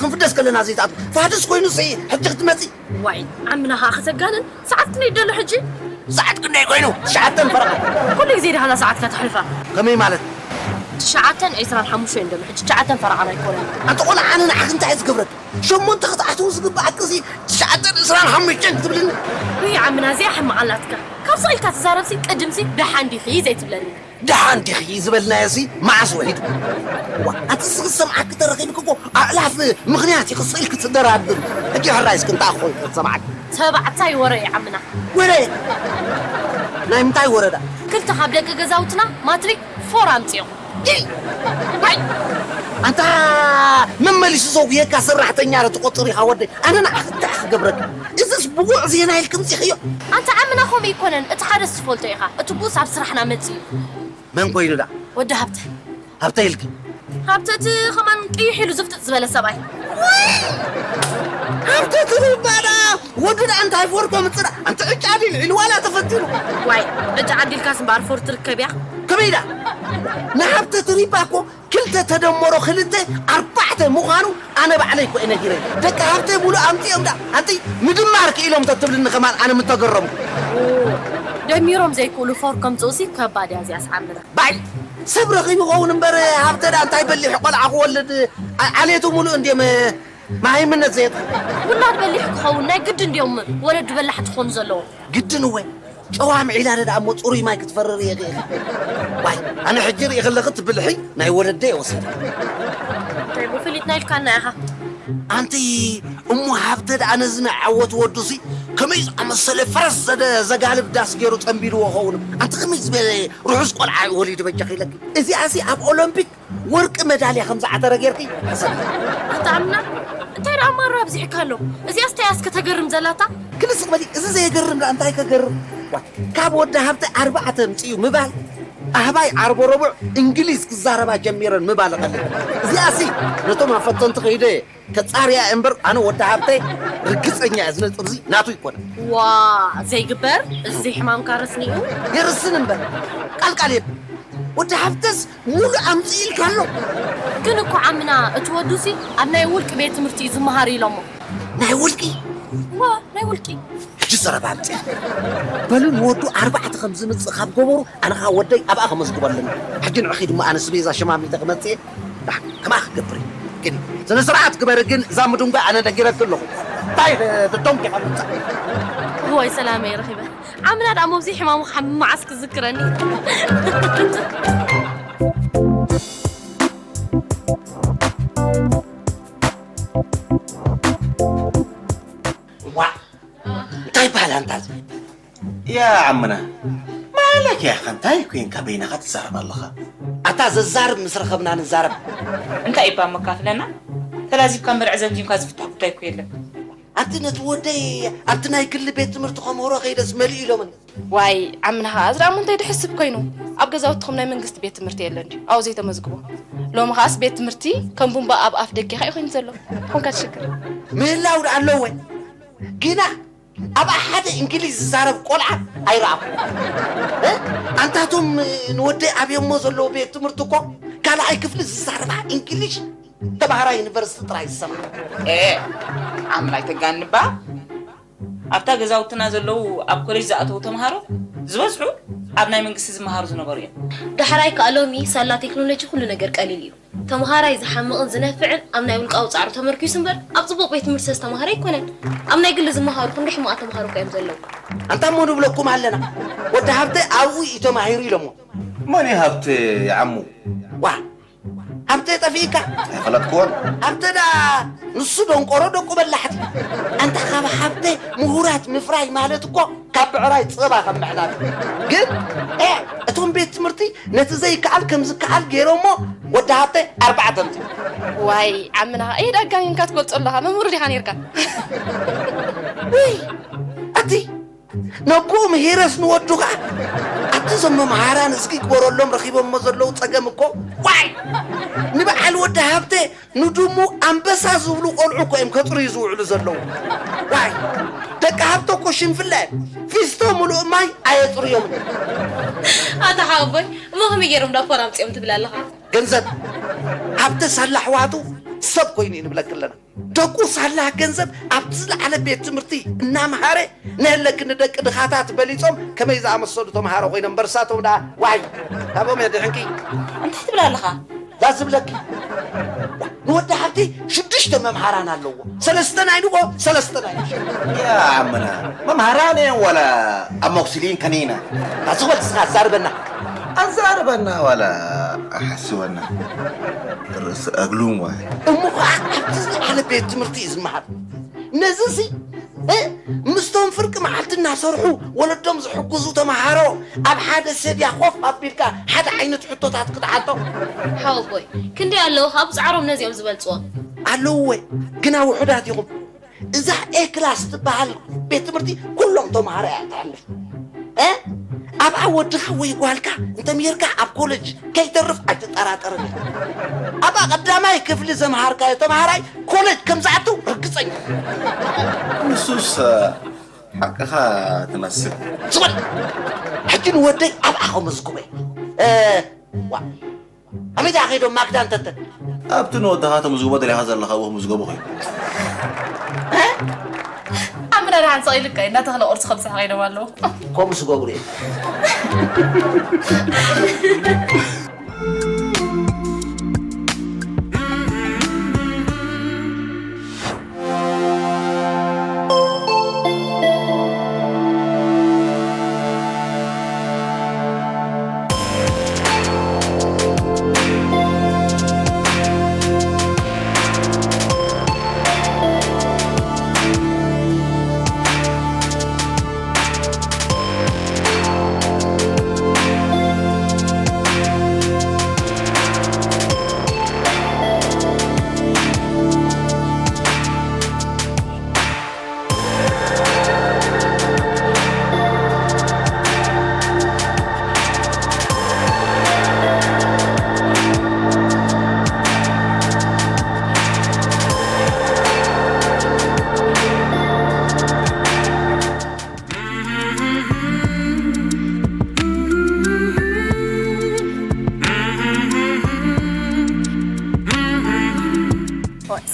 ክንፍደስ ከለና ዘይትኣትዉ። ፋድስ ኮይኑ ሲ ሕጂ ክትመጺ። ዋይ፣ ዓምና ኸኣ ከተጋንን። ሰዓት ክንደይ ደሎ ሕጂ? ሰዓት ክንደይ ኮይኑ? ትሽዓተን ፈረቓ። ኩሉ ግዜ ዲኻ እዛ ሰዓት ከተሕልፋ? ከመይ ማለት? ትሽዓተን ዕስራን ሓሙሽተን ደሎ ሕጂ፣ ትሽዓተን ፈረቓ ኣይኮነን። ኣንተ ቆልዓ፣ ኣነ ንዓኺ እንታይ እየ ዝገብረኪ? ሸሞንተ ክትኣትዉ ዝግብኣኪ ሲ ትሽዓተን ዕስራን ሓሙሽተን ክትብልኒ? ውይ ዓምና፣ እዚኣ ሕማቕ ኣላትካ። ካብ ስቕ ኢልካ ትዛረብሲ፣ ቅድምሲ ደሓን ዲኺ ዘይትብለኒ? ደሓን ዲኺ ዝበልናዮሲ መዓስ ውሒዱ? ዋ፣ ኣቲ ዝሰምዓኪ ተረኺብኪ እኮ ኣእላፍ ምኽንያት እዩ ክስኢልኪ ትደራድሪ። ሕጂ ሕራይ እስኪ እንታይ ክኾን ክትሰምዓኪ? ተባዕታይ ወረ እዩ ዓምና። ወረ? ናይ ምንታይ ወረ ደኣ? ክልተ ካብ ደቂ ገዛውትና ማትሪክ ፎር ኣምጺኦም። ይ! ኣይ! ኣንታ መመሊሱ ዘጉየካ ሰራሕተኛ ዶ ትቆጽር ኢኻ ወደይ? ኣነ ንዓኺ እንታይ ክገብረኪ? እዝስ ብቑዕ ዜና ኢልኪ ምጺኽዮ። ኣንታ ዓምና ከምኡ ኣይኮነን፣ እቲ ሓደስ ትፈልጦ ኢኻ፣ እቲ ብኡስ ኣብ ስራሕና መጺኡ። መን ኮይኑ ደኣ? ወዲ ሃብተ። ሃብተ ኢልኪ? ሃብተ እቲ ከማን ቅይሕ ኢሉ ዝፍጥጥ ዝበለ ሰብኣይ። ውይ! ሃብተ ትሪባ ደኣ ወዱ ደኣ እንታይ ፎር ከምጽእ ደኣ? ኣንተ ዕጫ ዲል ዒሉ ዋላ ተፈቲኑ። ዋይ፣ ዕጫ ዓዲልካስ እምበኣር ፎር ትርከብ እያ። ከመይ ኢላ? ንሃብተ ትሪባ እኮ ክልተ ተደመሮ ክልተ ኣርባዕተ ምዃኑ ኣነ ባዕለይ እኮ እየ ነጊረ። ደቂ ሃብተ ሙሉእ ኣምጺኦም ደኣ ኣንቲ ምድማር ክኢሎም ተትብልኒ ከማን ኣነ ምተገረምኩ። ኦ፣ ደሚሮም ዘይክእሉ ፎር ከምጽኡሲ ከባድ እያ እዚኣስ ዓምና። ባይ ሰብ ረኺቡ ይኸውን እምበር ሃብተ ደኣ እንታይ በሊሕ ቆልዓ ክወልድ ዓ-፣ ዓሌቱ ሙሉእ እንድዮም መሃይምነት ዘየት ውላድ በሊሕ ክኸውን ናይ ግድን ድዮም ወለዱ በላሕቲ ክኾኑ ዘለዎም? ግድን እወ። ጨዋ ምዒላለ ደኣ እሞ ጽሩይ ማይ ክትፈርር እየ ክእል። ዋይ፣ ኣነ ሕጂ ርኢ ከለኺ እቲ ብልሒ ናይ ወለደይ እየ ወሲደ። እንታይ ብፍሊጥና ኢልካና ኢኻ? ኣንቲ እሞ ሃብተ ደኣ ነዚ ናይ ዓወት ወዱሲ ከመይ ዝኣመሰለ ፈረስ ዘደ-፣ ዘጋልብ ዳስ ገይሩ ጸንቢልዎ ኸውን። ኣንቲ ከመይ ዝበለ ርሑስ ቆልዓ እዩ ወሊዱ በጃኺ ኢለኪ። እዚኣሲ ኣብ ኦሎምፒክ ወርቂ መዳልያ ከም ዝዓተረ ጌርኪ ሕሰቢ። ኣታ ዓምና፣ እንታይ ደኣ ማራ ኣብዚሕካ ኣሎ? እዚኣስ እንታይ እያ እስከ ተገርም ዘላታ? ክልስ በሊ፣ እዚ ዘየገርም ደኣ እንታይ ከገርም? ዋ፣ ካብ ወዲ ሃብተ ኣርባዕተ ኣምጽኡ ምባል፣ ኣህባይ ዓርቦ ረቡዕ እንግሊዝ ክዛረባ ጀሚረን ምባል እቐልል። እዚኣሲ ነቶም ኣብ ፈተንቲ ከይደ ከጻርያ እምበር፣ ኣነ ወዲ ሃብተ ርግጸኛ እየ፣ እዚ ነጥብዚ ናቱ ይኮነ። ዋ፣ ዘይግበር፣ እዚ ሕማምካ ረስኒኡ። ይርስን እምበር፣ ቃልቃል የብል። ወዲ ሃብተስ ሙሉእ ኣምጽእ ኢልካ ኣሎ። ግን እኮ ዓምና፣ እቲ ወዱሲ ኣብ ናይ ውልቂ ቤት ትምህርቲ እዩ ዝመሃር ኢሎሞ። ናይ ውልቂ? ዋ፣ ናይ ውልቂ። ሕጂ ዘረባ ኣምጽእ። በሉ ንወዱ ኣርባዕተ ከም ዝምጽእ ካብ ገበሩ፣ ኣነ ኸኣ ወደይ ኣብኣ ከመዝግቦ ኣለኒ። ሕጂ ንዕኺ ድማ ኣነስ ቤዛ ሸማሚተ ክመጽእ እየ። ዳ፣ ከማኣ ክገብር እየ። ግን ስነ ስርዓት ግበሪ፣ ግን እዛ ምድንጓ ኣነ ነጊረኪ ኣለኹ። እንታይ፣ እ፣ ትቶም ዲኻ ምምጻእ? እዋይ ሰላመይ ረኺበ። ዓምና ደኣ መብዚ ሕማሙ ክሓምም መዓስ ክዝክረኒ? ዋ፣ እንታይ ይበሃል ኣንታ እዚ? ያ ዓምና፣ ማለክ ያኸ እንታይ ኮይንካ በይንኻ ትዛረብ ኣለኻ? ኣታ ዘዛርብ ምስ ረኸብና ንዛረብ። እንታይ እባ መካፍለና? ተላዚብካ መርዕ ዘምዚምካ ዝፍታሕ ጉዳይ እኮ የለን። ኣንቲ ነቲ ወደይ ኣብቲ ናይ ግሊ ቤት ትምህርቲ ከምህሮ ከይደስ መሊኡ ኢሎምኒ። ዋይ ዓምና ኸኣ እዚ ደኣ እሞ እንታይ ድሕስብ ኮይኑ? ኣብ ገዛውትኹም ናይ መንግስቲ ቤት ትምህርቲ የለን ድዩ? ኣብኡ ዘይተመዝግቦ። ሎሚ ኸኣስ ቤት ትምህርቲ ከም ቡምባ ኣብ ኣፍ ደገ ኸኣ ኮይኑ ዘሎ። ኾንካ ትሽግር። ምህላው ደኣ ኣለዎ። ግና ኣብኣ ሓደ እንግሊዝ ዝዛረብ ቆልዓ ኣይረኣኹ። እ? ኣንታቶም ንወደይ ኣብዮሞ ዘለዉ ቤት ትምህርቲ እኮ ካልኣይ ክፍሊ ዝዛረባ እንግሊሽ ተምሃራይ ዩኒቨርሲቲ ጥራይ ዝሰምዓ። ኤ፣ ዓምና ኣይተጋንባ። ኣብታ ገዛውትና ዘለዉ ኣብ ኮሌጅ ዝኣተዉ ተምሃሮ ዝበዝሑ ኣብ ናይ መንግስቲ ዝመሃሩ ዝነበሩ እዮም። ዳሕራይ ከኣ ሎሚ ሳላ ቴክኖሎጂ ኩሉ ነገር ቀሊል እዩ። ተምሃራይ ዝሓምቕን ዝነፍዕን ኣብ ናይ ውልቃዊ ጻዕሩ ተመርኪሱ እምበር ኣብ ጽቡቕ ቤት ትምህርቲ ዝተምሃረ ኣይኮነን። ኣብ ናይ ግሊ ዝመሃሩ ክንደይ ሕማቓት ተምሃሮ እኮ እዮም ዘለዉ። ኣንታ እሞ ንብለኩም ኣለና። ወዲ ሃብተ ኣብኡ እዩ ተማሂሩ ኢሎሞ። መን እዩ ሃብተ ይዓሙ? ዋ፣ ሃብተ ጠፊእካ? ኣይፈለጥክዎን። ሃብተ ደኣ ንሱ ደንቆሮ ደቁ በላሕቲ። ኣንታ ካብ ሃብተ ምሁራት ምፍራይ ማለት እኮ ካብ ብዕራይ ጸባ ከም ምሕላብ። ግን፣ ኤ፣ እቶም ቤት ትምህርቲ ነቲ ዘይከኣል ከም ዝከኣል ገይሮሞ ወዲ ሃብተ ኣርባዕተ ኣምጺኡ። ዋይ፣ ዓምና፣ ኢድ ኣጋኒንካ ትገልጾ ኣለኻ። መምህር ዲኻ ኔርካ? ውይ፣ ኣቲ ነቦኦም ሄረስ ንወዱ ኸዓ፣ ኣቲ እዞም መምሃራን እስኪ ግበረሎም ረኺቦሞ ዘለዉ ጸገም እኮ፣ ዋይ! ንበዓል ወዲ ሃብተ ንድሙ ኣንበሳ ዝብሉ ቆልዑ እኮ እዮም ከጽርዩ ዝውዕሉ ዘለዉ። ዋይ! ደቂ ሃብተ እኮ ሽንፍላ እዮም። ፊስቶ ምሉእ ማይ ኣየጽርዮምን። ኣታ ሓወቦይ፣ እሞ ከመይ ገይሮም ዳቦ ኣምጺኦም ትብል ኣለኻ? ገንዘብ፣ ሃብተ ሳላ ኣሕዋቱ ሰብ ኮይኑ እዩ ንብለኪ ኣለና። ደቁ ሳላ ገንዘብ ኣብቲ ዝለዓለ ቤት ትምህርቲ እናምሃረ፣ ነህለክ ንደቂ ድኻታት በሊጾም ከመይ ዝኣመሰሉ ተምሃሮ ኮይኖም በርሳቶም ደኣ ዋይ፣ ካብኦም እየ ድሕንኪ። እንታይ ትብል ኣለኻ? ዛዝብለኪ ንወዲ ሓብቲ ሽዱሽተ መምሃራን ኣለዎ። ሰለስተ ናይ ንጎ ሰለስተ ናይ ምሸት። يا عمنا መምሃራን እዮም ወላ ኣሞክሲሊን ከኒና። ታዝበል ስኻ ዛርበና። ኣዛርበና ወላ ኣሓስበና ርእሲ ኣግሉም ዋይ። እሞ ከዓ ኣብቲ ዝለዓለ ቤት ትምህርቲ እዩ ዝመሃር። ነዚ ሲ ምስቶም ፍርቂ መዓልቲ እናሰርሑ ወለዶም ዝሕግዙ ተምሃሮ ኣብ ሓደ ሰድያ ኮፍ ኣቢልካ ሓደ ዓይነት ሕቶታት ክትሓቶ። ሓወቦይ ክንደይ ኣለዉ ካብ ፃዕሮም ነዚኦም ዝበልፅዎም። ኣለዉ ወይ ግና ውሑዳት ኢኹም። እዛ ኤ ክላስ ትበሃል ቤት ትምህርቲ ኩሎም ተምሃሮ እያ ትሓልፍ። እ ኣብኣ ወድኻ ወይ ጓልካ እንተምሂርካ ኣብ ኮለጅ ከይተርፍ ኣይትጠራጠርን ኢኻ። ኣብኣ ቀዳማይ ክፍሊ ዘምሃርካዮ ተምሃራይ ኮለጅ ከም ዝኣቱ ርግፀኛ። ንሱስ ሓቅኻ ትመስል። ዝበል ሕጂ ንወደይ ኣብኣ ከመዝግቦ እየ። እ፣ ዋ ኣበይ ደኣ ከይዶም ማክዳ እንተተ ኣብቲ ንወድኻ ተምዝግቦ ደሊኻ ዘለኻ ኣብኡ ክምዝገቡ ኮይኑ ኣብ ምናዳ ሓንሳቕ ኢልካ እዩ እናተኽለ ቁርሲ ከብፅሕ ከይዶም ኣለዉ። ከምኡ ዝገብሩ እዮም።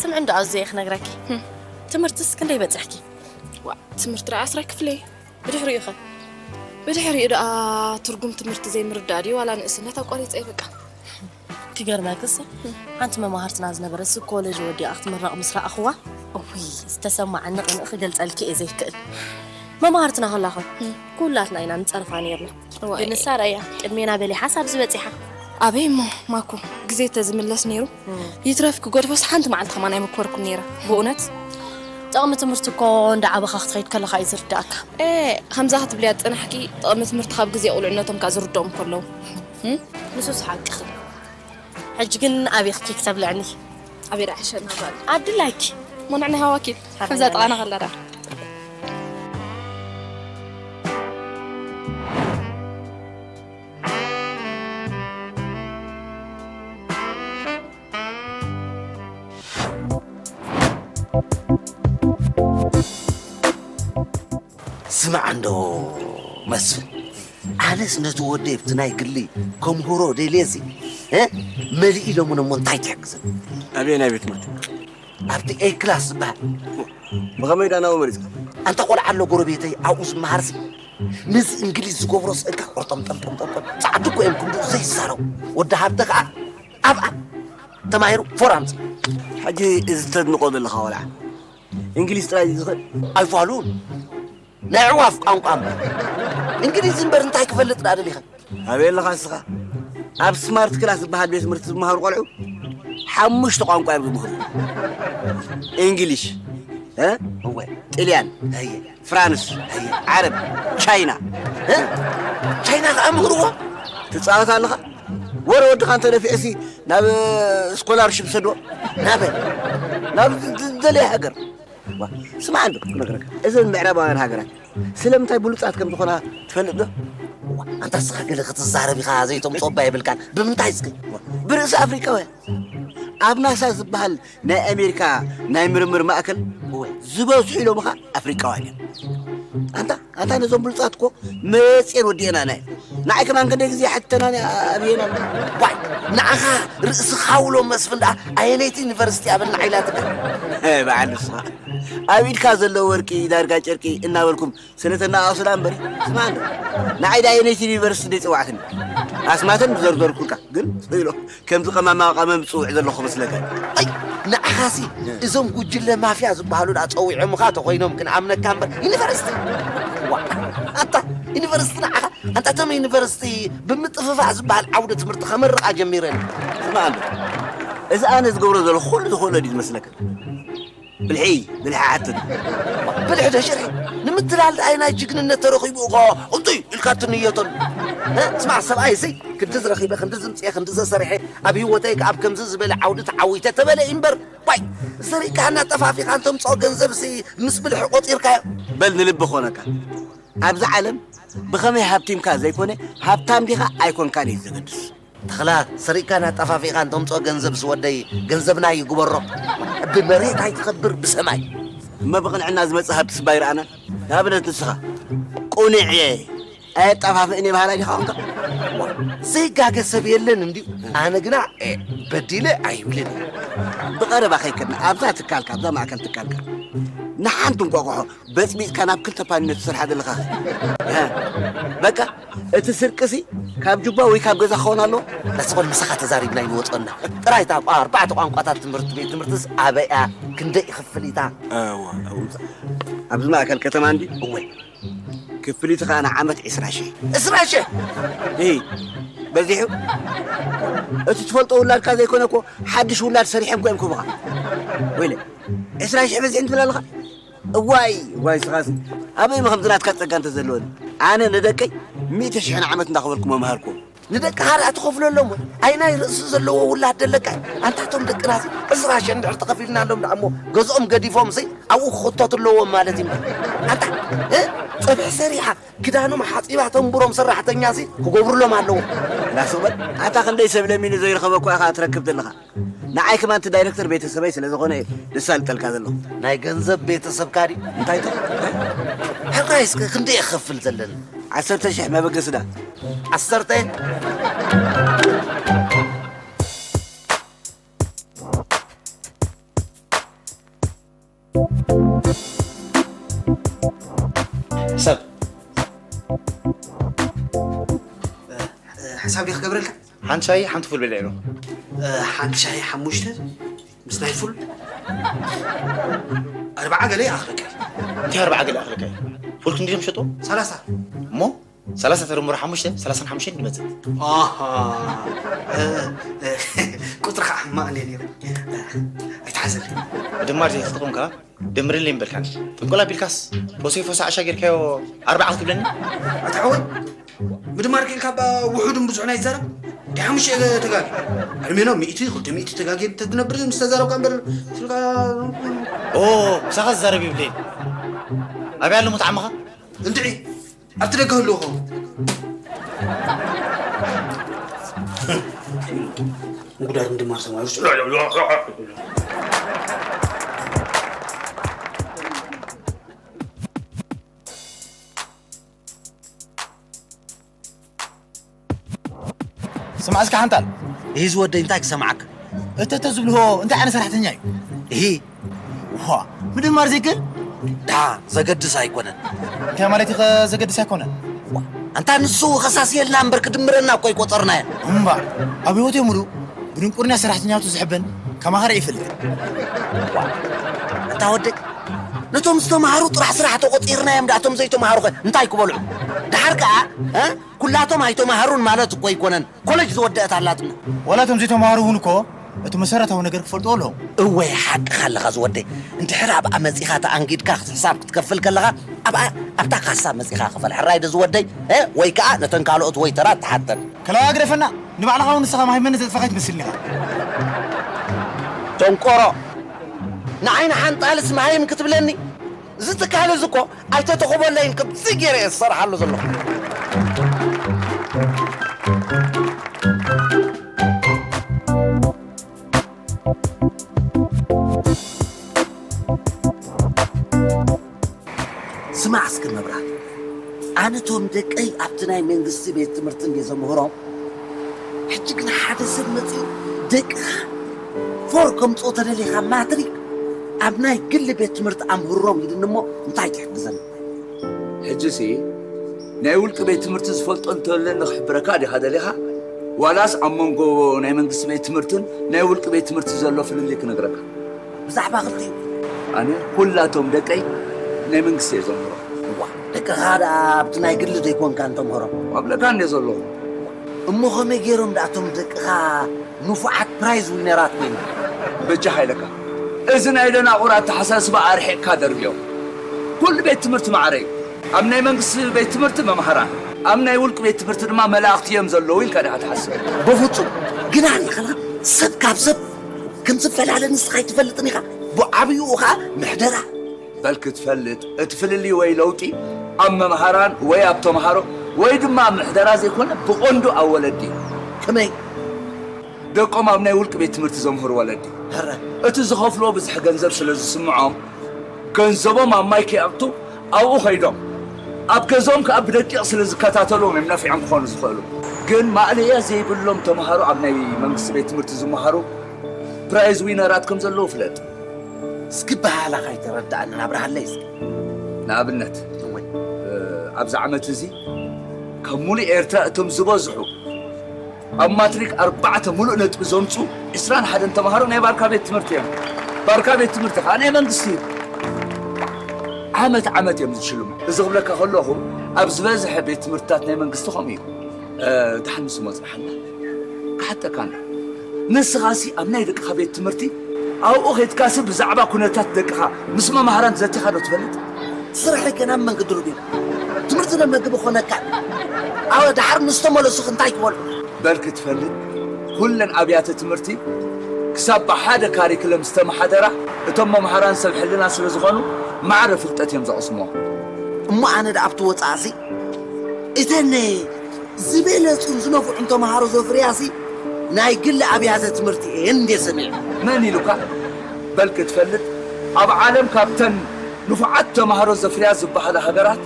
ስምዒ እንዶ ኣዝየ ክነግረኪ። ትምህርትስ ክንደይ በፂሕኪ? ትምህርቲ ደኣ ዓስራይ ክፍሊ እየ። ብድሕሪኡ ኸ? ብድሕሪኡ ደኣ ትርጉም ትምህርቲ ዘይምርዳእ ድዩ ዋላ ንእስነት ኣቋሪፀ እየ በቃ። ክገርመክስ ሓንቲ መማህርትና ዝነበረት ኮለጅ ወዲኣ ክትምረቕ ምስ ረኣኽዋ እውይ ዝተሰማዓኒ ቅንኢ ክገልፀልኪ እየ ዘይክእል። መማህርትና ከላኸ ኩላትና ኢና ንፀርፋ ነይርና። ግን ንሳ ራእያ ቅድሜና በሊሓስ ኣብዚ በፂሓ። ኣበይ እሞ ማኩ ግዜ ተዝምለስ ነይሩ ይትረፍ ክገድፎስ ሓንቲ መዓልቲ ከማን ኣይመኮርኩን ነይረ ብእውነት። ጥቕሚ ትምህርቲ እኮ እንዳ ዓበኻ ክትኸይድ ከለኻ እዩ ዝርዳእካ። ከምዛ ክትብልያ ዝፀናሕኪ ጥቕሚ ትምህርቲ ካብ ግዜ ቁልዕነቶም ከኣ ዝርድኦም ከለዉ። ንሱስ ሓቅኺ። ሕጂ ግን ኣበይ ኬክ ተብልዕኒ? ኣበይ ደኣ ሕሸና ጓል? ኣብ ድላይኪ። ሞንዕ ናይ ሃዋኪ። ከምዛ ጥቓና ከላ ደኣ። ስማዕ እንዶ መስፍን፣ ኣነስ ነቲ ወደይ ኣብቲ ናይ ግሊ ከምህሮ ደልየ እዚ እ መሊእ ኢሎምኒ እሞ እንታይ ትሕግዝኒ? ኣበየናይ ቤት ትምህርቲ? ኣብቲ ኤ ክላስ ዝበሃል። ብኸመይ ደኣ ናብኡ መሪጽካ? ኣንታ ቆልዓ ኣሎ ጎረቤተይ ኣብኡ ዝመሃርሲ ነዚ እንግሊዝ ዝገብሮ ስእልካ ቆርጠምጠምጠምጠምጠም ጻዕዱ እኮ እዮም ክንድኡ ዘይዛረቡ። ወዲ ሃብተ ከኣ ኣብኣ ተማሂሩ ፎር ኣምጺኡ። ሕጂ እዚ ተድንቆ ዘለኻ ቆልዓ እንግሊዝ ጥራይ እዩ ዝኽእል? ኣይፋሉን። ናይ ኣዕዋፍ ቋንቋ እምበር። እንግሊዝ እምበር እንታይ ክፈልጥ ደኣ ደሊኻ? ኣበይ ኣለኻ ንስኻ? ኣብ ስማርት ክላስ ዝበሃል ቤት ትምህርቲ ዝመሃሩ ቆልዑ ሓሙሽተ ቋንቋ እዮም ዝምህሩ። እንግሊሽ፣ እ? እወ። ጥልያን፣ እየ። ፍራንስ፣ እየ። ዓረብ፣ ቻይና። እ? ቻይና ከኣ ምህርዎ? ትጻወት ኣለኻ? ወረ ወድኻ እንተ ነፊዕሲ ናብ ስኮላርሽፕ ሰድዎ። ናበይ? ናብ ዝደለየ ሃገር። ዋ፣ ስማዕ እንዶ ክነግረካ፣ እዘን ምዕራባውያን ሃገራት ስለምንታይ ብሉጻት ከም ዝኾና ትፈልጥ ዶ? ዋ፣ ኣንታ እስኻ ገለ ክትዛረብ ኢኻ ዘይተምጽኦ እባ የብልካን። ብምንታይ እስኪ? ዋ፣ ብርእሲ ኣፍሪቃውያን። ኣብ ናሳ ዝበሃል ናይ ኣሜሪካ ናይ ምርምር ማእከል እወ። ዝበዝሑ ኢሎምኻ ኣፍሪቃውያን እዮም። ኣንታ ኣንታ ነዞም ብሉጻት እኮ መጽየን ወዲኤና ናይ ንዓይ ከማን ክንደይ ግዜ ሓተና ኣብየና ዋይ ንዓኻ ርእስኻ ውሎ መስፍን ደኣ ኣየነይቲ ዩኒቨርሲቲ ኣበልና ኢላትካ በዓል ንስኻ ኣብ ኢድካ ዘሎ ወርቂ ዳርጋ ጨርቂ እናበልኩም ስለ ተናኣሱላ እምበሪ ስማ እንዶ ንዓይ ደኣ ኣየነይቲ ዩኒቨርሲቲ ደይ ጽዋዕትኒ ኣስማተን ብዘርዘርኩልካ ግን ጽሎ ከምዚ ቀማማ ቀመም ዝጽውዕ ዘለኹ መስለካ ኣይ ንዓኻሲ እዞም ጉጅለ ማፍያ ዝበሃሉ ደኣ ጸዊዖምኻ ተኾይኖም ክንኣምነካ እምበር ዩኒቨርሲቲ ዋ ኣታ ዩኒቨርሲቲ ንዓኻ ኣንታ እቶም ዩኒቨርሲቲ ብምጥፍፋእ ዝበሃል ዓውዲ ትምህርቲ ከመርቓ ጀሚረን ስማ እንዶ እዚ ኣነ ዝገብሮ ዘለኹ ኩሉ ዝኽእሎ ድዩ ዝመስለካ ብልሒ ብልሒ ሓትት ብልሒ ዶ ሽርሒ ንምትላል ደኣይ ናይ ጅግንነት ተረኺቡ እኮ እንቱይ ኢልካ ትንየተሉ ስማዕ ሰብኣይ እሲ ክንዲ ዝረኺበ ክንዲ ዝምፅኤ ክንዲ ዘሰሪሐ ኣብ ህይወተይ ከኣብ ከምዚ ዝበለ ዓውዲ ተዓዊተ ተበለ እምበር ዋይ ዘሪእካ እናጠፋፊኻ እንተምፅኦ ገንዘብ ሲ ምስ ብልሒ ቆፂርካዮ በል ንልቢ ኮነካ ኣብዚ ዓለም ብኸመይ ሃብቲምካ ዘይኮነ ሃብታም ዲኻ ኣይኮንካን እዩ ዘገድስ ተኽላ ሰሪቅካ ናጣፋፊእኻ እንተምፅኦ ገንዘብ ዝወደይ ገንዘብና ይግበሮ ብመሬት ኣይትኸብር ብሰማይ እመ ብቕንዕና ዝመፅእ ሃብቲ ስባ ይረኣና ንኣብነት ንስኻ ቁንዕ እየ ኣየጣፋፍእን እየ በሃላይ ዲኻ ኾንካ ዘይጋገ ሰብ የለን እንድዩ ኣነ ግና በዲለ ኣይብልን ብቐረባ ከይከድና ኣብዛ ትካልካ ኣብዛ ማእከል ትካልካ ንሓንቲ እንቋቑሖ በጽቢጽካ ናብ ክልተ ፓኒኖ ትሰርሓ ዘለኻ በቃ እቲ ስርቅሲ ካብ ጁባ ወይ ካብ ገዛ ክኸውን ኣለዎ። ኣስቆል ምሳኻ ተዛሪብና ይንወፀና ጥራይ እታ ኣርባዕተ ቋንቋታት ትምህርቲ ቤት ትምህርትስ ኣበይ እያ? ክንደይ ይኽፍል ኢታ? ኣብዚ ማእከል ከተማ እንዲ እወ ክፍሊቱ ከዓ ንዓመት ዕስራ ሽሕ። ዕስራ ሽሕ? እይ በዚሑ እቲ ትፈልጦ ውላድካ ዘይኮነ እኮ ሓድሽ ውላድ ሰሪሐም ኮ እዮም ክህቡኻ ወይለ ዕስራ ሽሕ በዚሑ እንትብል ኣለኻ እዋይ እዋይ ስኻስ ኣበይ መኸም ዝናትካ ጸጋ እንተዘለወኒ ኣነ ንደቀይ ሚእቲ ሽሕ ንዓመት እንዳኸፈልኩ መምሃርኩ ንደቅኻ ደኣ ትኸፍለሎም ወይ ኣይ ናይ ርእሲ ዘለዎ ውላድ ደለካ ኣንታቶም ደቅናሲ ዕስራ ሽሕ እንድሕር ተኸፊልናሎም ደኣ እሞ ገዝኦም ገዲፎም ሲ ኣብኡ ክኽተቱ ኣለዎም ማለት እዩ ኣንታ እ ጸብሒ ሰሪሓ ክዳኖም ሓጺባ ተንብሮም ሰራሕተኛ ሲ ክገብሩሎም ኣለዎ ላስቕበል ኣታ ክንደይ ሰብ ለሚኑ ዘይረኸበ እኳ ኢኻ ትረክብ ዘለኻ ንዓይ ከማን እቲ ዳይረክተር ቤተሰበይ ስለ ዝኾነ እየ ዘሳልጠልካ ዘለኹ። ናይ ገንዘብ ቤተሰብካ ድዩ? እንታይ ተ? ሕራይ እስከ ክንደይ እኸፍል ዘለኒ? ዓሰርተ ሽሕ መበገሲ ዳ? ዓሰርተ? ሰብ ሓሳብ ዲኽ ገብረልካ ሓንቲ ሻሂ ሓንቲ ፉል በልዕ ኢሉ ሓንቲ ሻሂ ሓሙሽተ ምስ ናይ ፉል ኣርባዓ ገለ ይኣኽለካ እንታይ ኣርባዓ ገለ ኣኽለካ ፉል ክንዲ ሸጡ ሰላሳ እሞ ሰላሳ ተደምሮ ሓሙሽተ ሰላሳን ሓሙሽተን ይመፅእ ቁፅርካ ሕማቕ እንደ ነይሩ ኣይትሓዘል ድማ ዘይተጠቕምካ ደምርለይ ምበልካኒ ጥንቆላ ቢልካስ ፎሰይ ፎሳ ዓሻ ጌርካዮ ኣርባዓ ክትብለኒ ኣታ ሓወይ ምድማር ኬንካ እባ ውሑድን ብዙሕን ኣይትዛረብ እንታይ ሓሙሽተ ተጋጊ ዕድሜኖ ሚእቲ ክልተ ሚእቲ ተጋጊ ተትነብር ምስ ተዛረብካ እምበር ስልካ ኦ ምሳኻ ዝዛረብ ይብለይ ኣበይ ኣሎ ሙጣዕምኻ እንድዒ ኣብቲ ደገ ህልዎ ኸውን እንጉዳር ምድማር ሰማይ ውስጥ ስማዕ እስከ ሓንታል እሂ ዝወደይ እንታይ ክሰምዓካ እተተ ዝብልዎ እንታይ ዓይነት ሰራሕተኛ እዩ እሂ ዋ ምድማር ዘይክእል ዳ ዘገድስ ኣይኮነን እንታይ ማለት እዩ ዘገድስ ኣይኮነን ኣንታ ንሱ ከሳስየልና እምበር ክድምረና እኮ ይቆፀርናዮ እምባ ኣብ ህይወት የምሉ ብድንቁርና ሰራሕተኛቱ ዝሕበን ከማኸረ ይፈልጥ ኣንታ ወደይ ነቶም ዝተምሃሩ ጥራሕ ስራሕ ተቆፂርናዮም ዳእቶም ዘይተምሃሩ እንታይ ክበልዑ ድሓር ከዓ ኩላቶም ኣይተምሃሩን ማለት እኮ ኣይኮነን ኮለጅ ዝወደአት ኣላትና። ዋላ እቶም ዘይተምሃሩ እውን እኮ እቲ መሰረታዊ ነገር ክፈልጥዎ ኣለዎም። እወ ሓቅኻ ኣለኻ ዝወደይ። እንድሕር ኣብኣ መጺኻ ተኣንጊድካ ሕሳብ ክትከፍል ከለኻ ኣብኣ ኣብታ ካሳ መጺኻ ክፈል ሕራይ ዶ ዝወደይ እ ወይ ከኣ ነተን ካልኦት ወይተራት ትሓተን። ከለዋ ግደፈና ንባዕልኻ እውን ንስኻ ማሂመኒ ዘጥፋኻ ኣይትመስልን ኢኻ። ደንቆሮ ንዓይ ንሓንጣልስ ማሂም ክትብለኒ እዚ ትካል እዚ እኮ ኣይተተኹበለይን ከምዚ ገይረ እየ ዝሰርሓሉ ዘለኹ። ስማ ስማዕ እስኪ መብራህቱ፣ ኣነ እቶም ደቀይ ኣብቲ ናይ መንግስቲ ቤት ትምህርቲ እንድየ ዘምህሮም። ሕጂ ግን ሓደ ሰብ መጺኡ ደቅኻ ፎር ከምጽኦ ተደሊኻ ማትሪክ ኣብ ናይ ግሊ ቤት ትምህርቲ ኣምህሮም ኢሉኒ እሞ እንታይ ትሕግዘኒ? ሕጂሲ ናይ ውልቂ ቤት ትምህርቲ ዝፈልጦ እንተለኒ ክሕብረካ ዲኻ ደሊኻ? ዋላስ ኣብ መንጎ ናይ መንግስቲ ቤት ትምህርትን ናይ ውልቂ ቤት ትምህርቲ ዘሎ ፍልልይ ክነግረካ? ብዛዕባ ክልቲኡ። ኣነ ኩላቶም ደቀይ ናይ መንግስቲ እየ ዘምህሮም። እዋ፣ ደቅኻ ደኣ ኣብቲ ናይ ግሊ ዘይኮንካን ተምህሮም? ኣብ ለጋን እየ ዘለኹ። እሞ ከመይ ገይሮም ደኣ እቶም ደቅኻ ንፉዓት ፕራይዝ ዊነራት ኮይኖም? በጃኻ ኢለካ፣ እዚ ናይ ደናቑር ኣተሓሳስባ ኣርሒቕካ ደርብዮ። ኩሉ ቤት ትምህርቲ ማዕረ እዩ። ኣብ ናይ መንግስቲ ቤት ትምህርቲ መምሃራን፣ ኣብ ናይ ውልቂ ቤት ትምህርቲ ድማ መላእኽቲ እዮም ዘለዉ ኢልካ ዲኻ ትሓስብ? በፍጹም። ግና ርኢኻና ሰብ ካብ ሰብ ከም ዝፈላለ ንስኻ ኣይትፈልጥን ኢኻ። ብዓብይኡ ኸኣ ምሕደራ። በል ክትፈልጥ፣ እቲ ፍልልይ ወይ ለውጢ ኣብ መምሃራን ወይ ኣብ ተምሃሮ ወይ ድማ ኣብ ምሕደራ ዘይኮነ ብቐንዱ ኣብ ወለዲ እዩ። ከመይ? ደቆም ኣብ ናይ ውልቂ ቤት ትምህርቲ ዘምህሩ ወለዲ፣ ሕረ። እቲ ዝኸፍልዎ ብዝሒ ገንዘብ ስለ ዝስምዖም፣ ገንዘቦም ኣብ ማይ ከይኣቱ ኣብኡ ኸይዶም ኣብ ገዝኦም ከኣ ብደቂቕ ስለ ዝከታተልዎም እዮም ነፊዖም ክኾኑ ዝኽእሉ። ግን ማእለያ ዘይብሎም ተምሃሮ ኣብ ናይ መንግስቲ ቤት ትምህርቲ ዝመሃሩ ፕራይዝ ዊነራት ከም ዘለዉ ፍለጥ። እስኪ በሃላ ካይተረድኣንን ኣብርሃለይ እስኪ። ንኣብነት፣ እወ። እ፣ ኣብዚ ዓመት እዚ ካብ ሙሉእ ኤርትራ እቶም ዝበዝሑ ኣብ ማትሪክ ኣርባዕተ ሙሉእ ነጥቢ ዘምጹ ዕስራን ሓደን ተምሃሮ ናይ ባርካ ቤት ትምህርቲ እዮም። ባርካ ቤት ትምህርቲ ከዓ ናይ መንግስቲ እዩ። ዓመት ዓመት እዮም ዝሽልሙ። እዚ ክብለካ ከለኹ ኣብ ዝበዝሐ ቤት ትምህርትታት ናይ መንግስቲ ከምኡ እዩ። እ፣ ደሓን ንሱ መጽናሕና ክሓተካ ኣሎ። ንስኻሲ ኣብ ናይ ደቅኻ ቤት ትምህርቲ ኣብኡ ኸይድካሲ ብዛዕባ ኩነታት ደቅኻ ምስ መማህራን ዘቲኻ ዶ ትፈልጥ? ስራሕ ገና ኣብ መንገዲ ርግዮ። ትምህርቲ ነመግቢ ኾነካ። ኣወ፣ ደሓር ምስ ተመለሱ እንታይ ክበልዑ? በል ክትፈልጥ፣ ኩለን ኣብያተ ትምህርቲ ክሳብ ብሓደ ካሪክለም ዝተመሓደራ፣ እቶም መምሃራን ሰብ ሕልና ስለ ዝኾኑ፣ ማዕረ ፍልጠት እዮም ዘቕስምዎ። እሞ ኣነ ደኣ ኣብቲ ወጻእሲ፣ እተን ዝበለጹን ዝነፍዑን ተምሃሮ ዘፍርያሲ፣ ናይ ግሊ ኣብያተ ትምህርቲ እየን እንዴ ሰሚዐ። መን ኢሉካ? በል ክትፈልጥ፣ ኣብ ዓለም ካብተን ንፉዓት ተምሃሮ ዘፍርያ ዝበሃላ ሃገራት፣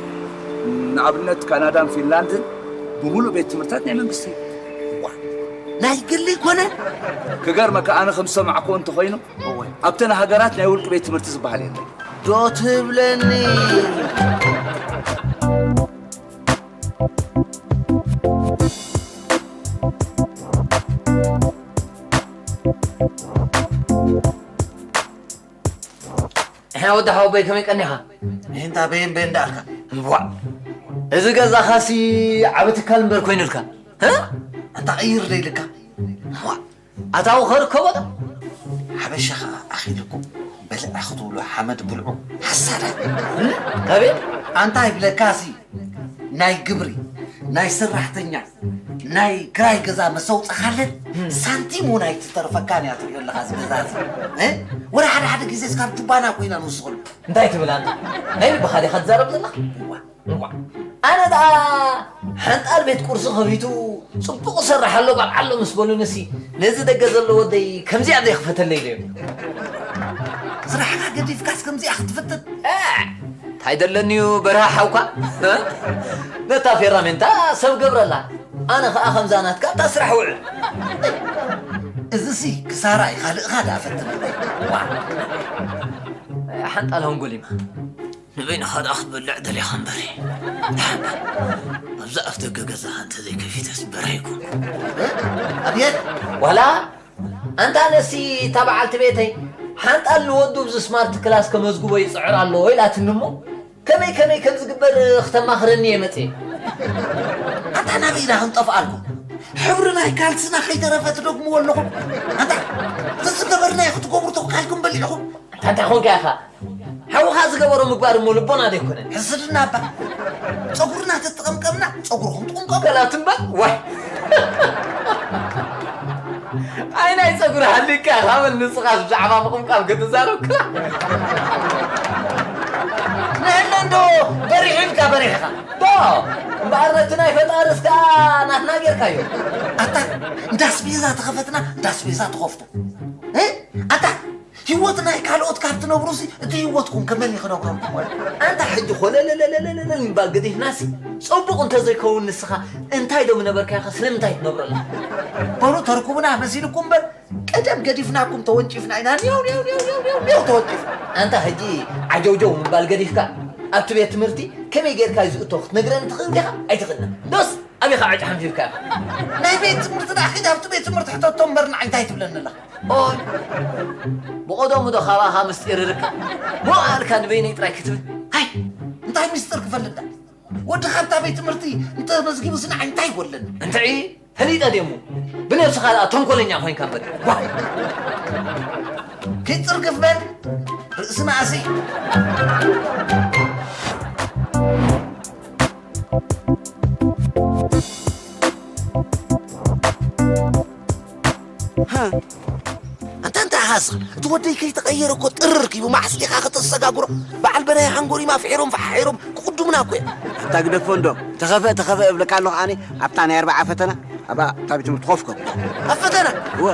ንኣብነት ካናዳን ፊንላንድን፣ ብምሉእ ቤት ትምህርታት ናይ መንግስቲ እዩ። ዋ፣ ናይ ግሊ ኮነ? ክገርመካ፣ ኣነ ከም ዝሰማዕክዎ እንተኾይኑ፣ እወ። ኣብተን ሃገራት ናይ ውልቂ ቤት ትምህርቲ ዝበሃል የለን። ዶ ትብለኒ? እሕ፣ ወዲ ሓወቦይ፣ ከመይ ቀኒኻ? እንታ በየን በየን ደኣልካ? እምቧዕ፣ እዚ ገዛኻሲ ዓቢ ትካል እምበር ኮይኑልካ፣ እ? ኣንታ ቀይር ደይልካ? እምቧዕ፣ ኣታዊ ከርከቦ ዶ? ሓበሻ ኸኣ ኣኺልኩም በልዐ ክትብሉ ሓመድ ብልዑ ሓሳዳት። እ? ኣቤት! ኣንታ ይብለካሲ፣ ናይ ግብሪ፣ ናይ ሰራሕተኛ፣ ናይ ክራይ ገዛ መሰውጽኻለን ሳንቲም እውን ኣይትተርፈካን እያ ትሪኦ ኣለኻ እዚ ገዛ እዚ። እ? ወላ ሓደ ሓደ ግዜ እስካብ ጁባና ኮይና ንውስኸሉ። እንታይ ትብል ኣንታ? ናይ ልብኻ ዲኻ ትዛረብ ዘለኻ? እዋ፣ እዋ። ኣነ ደኣ ሓንጣል ቤት ቁርሲ ከፊቱ ጽቡቕ ይሰርሕ ኣሎ፣ በልዓ ኣሎ ምስ በሉኒሲ፣ ነዚ ደገ ዘሎ ወደይ ከምዚኣ ዘይኽፈተለይ ኢለዮ። ስራሕካ ገዲፍካስ ከምዚኣ ክትፍትን? እ! እንታይ ደለኒዩ በርሃ ሓውካ? እ? ነታ ፌራሜንታ ሰብ ገብረላ። ኣነ ኸኣ ከምዛ ናትካ ኣብታ ስራሕ ውዕል። እዝሲ ክሳራ እዩ፣ ካልእኻ ደኣ ፈትን። ዋ! ሓንጣል ሆንጎሊማ። ንበይንኻ ደኣ ክትበልዕ ደሊኻ እምበሪ። ደሓን ደኣ። ኣብዛ ኣፍ ደገ ገዛኻ እንተዘይከፊተስ በርሃ ኣይኮንኩ። እ? ኣብየት! ዋላ ኣንታ ነሲ እታ በዓልቲ ቤተይ ሓንጣል ንወዱ ኣብዚ ስማርት ክላስ ከመዝግቦ ይጽዕር ኣሎ ኢላትኒ እሞ፣ ከመይ ከመይ ከም ዝግበር ክተማኽረኒ እየ መጽየ። ኣንታ ናበይ ኢና ክንጠፍኣልኩም? ሕብሪ ናይ ካልስና ከይተረፈ ትደግምዎ ኣለኹም። ኣንታ፣ እቲ ዝገበርናዮ ክትገብሩ ተውካልኩም በሊዕኹም። ኣንታ እንታይ ኾንካ ኢኻ? ሓውኻ ዝገበሮ ምግባር እሞ ልቦና ዶ ኣይኮነን? ሕስድና እባ። ጸጉርና ተተቐምቀምና፣ ጸጉርኹም ትቕምቀሙ። ገላት እምበር፣ ዋይ። ኣይ ናይ ጸጉሪ ሃሊካ ኢኻ በል ንስኻስ ብዛዕባ ምቕምቃም ክትዛረብ ክላ። ንሕና እንዶ በሪሕ ኢልካ በሪሕኻ። ዶ፣ እምበኣር ነቲ ናይ ፈጣሪ እስካ ናትና ጌርካዮ። ኣታ፣ እንዳ ኣስቤዛ ተኸፈትና፣ እንዳ ኣስቤዛ ተኸፍቱ። እ? ኣታ፣ ህይወት ናይ ካልኦት ካብ ትነብሩሲ እቲ ህይወትኩም ከመን ይኽነብረልኩም? ኣንታ ሕጂ ኮለለለለለለ ምባል ገዲፍናሲ፣ ጽቡቕ እንተዘይከውን ንስኻ እንታይ ዶ ምነበርካ ኢኻ ስለምንታይ ትነብረላ? በሉ ተርኩብና መሲልኩም እምበር፣ ቀደም ገዲፍናኩም ተወንጪፍና ኢና። ኒው ኒው ኒው ኒው ኒው ኒው ተወንጪፍና። ኣንታ ሕጂ ዓጀውጀው ምባል ገዲፍካ ኣብቲ ቤት ትምህርቲ ከመይ ጌርካ እዩ ዝእቶ ክትነግረኒ ትኽእል ዲኻ? ኣይትኽእልን። ዶስ ኣበይ ኸዓ ዕጫ ሓንፊብካ ኢኻ? ናይ ቤት ትምህርቲ ደኣ ኺድ ኣብቲ ቤት ትምህርቲ ሕተቶ እምበር ንዓይ እንታይ ትብለኒ ኣለኻ? ኦይ፣ ብቐደሙ ዶ ካባኻ ምስጢር ይርከብ? ሞኣልካ ንበይነይ ጥራይ ክትብል? ሃይ! እንታይ ምስጢር ክፈልጥ ደኣ? ወዲ ካብታ ቤት ትምህርቲ እንተመዝጊቡስ ንዓይ እንታይ ይጎድለኒ? እንትዒ፣ ፈሊጠ ድየ እሞ? ብነብስኻ ደኣ ተንኮለኛ ኮይንካ እምበር። ዋይ! ኪድ ጽርግፍ በል! ርእሲ መኣሲ! ሃ። ኣንታ እንታይ ኢኻ እስኻ? እቲ ወደይ ከይተቐየረ እኮ ጥርር ኪቡ ማዕስ ኢኻ ከተሰጋግሮ። በዓል በርሀ ሓንጎሪማ ፍሒሮም ፈሓሒሮም ክቕድሙና እኮ እዮም። ኣታ ግደፎ እንዶ። ተኸፍአ ተኸፍአ እብለካ ኣለኹ ኣነ። ኣብታ ናይ ኣርብዓ ፈተና ኣብኣ እታ ቤት ትምህርቲ ኮፍ ከብሎ። ኣብ ፈተና? እወ።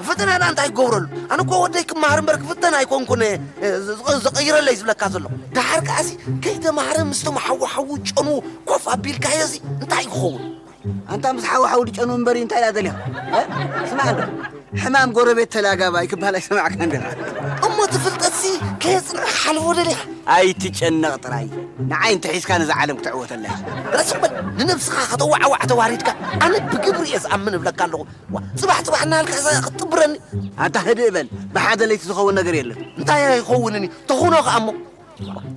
ፈተና ደኣ እንታይ ክገብረሉ? ኣነ እኮ ወደይ ክመሃር እምበር ክፍተን ኣይኮንኩን፣ እ፣ ዝ-፣ ዝ-፣ ዝቐይረለይ ዝብለካ ዘለኹ። ደሓር ከኣሲ ከይተማህረ ምስቶም ሓዉ ሓዉ ጨኑ ኮፍ ኣቢልካዮሲ እንታይ ክኸውን? ኣንታ ምስ ሓዉ ሓዉ ድጨኑ እምበሪ እንታይ ደኣ ደሊኻ? እ? ስማዕ እንዶ፣ ሕማም ጎረቤት ተላጋባይ ክበሃል ኣይሰማዕካን ዲኻ? እሞ እቲ ፍልጠትሲ ከየጽንዕካ ሓልፎ ደሊኻ? ኣይትጨነቕ ጥራይ። ንዓይ እንተ ሒዝካ ነዛ ዓለም ክትዕወተላ ኢኻ። ረስዕ በል፣ ንነብስኻ ከተዋዕዋዕ ተዋሪድካ፣ ኣነ ብግብሪ እየ ዝኣምን እብለካ ኣለኹ። ዋ፣ ጽባሕ ጽባሕ እናበልካ ክትጥብረኒ። ኣንታ ህድእ በል፣ ብሓደ ለይቲ ዝኸውን ነገር የለን። እንታይ ኣይኸውንን እዩ፣ ተኹኖ ኸኣ እሞ።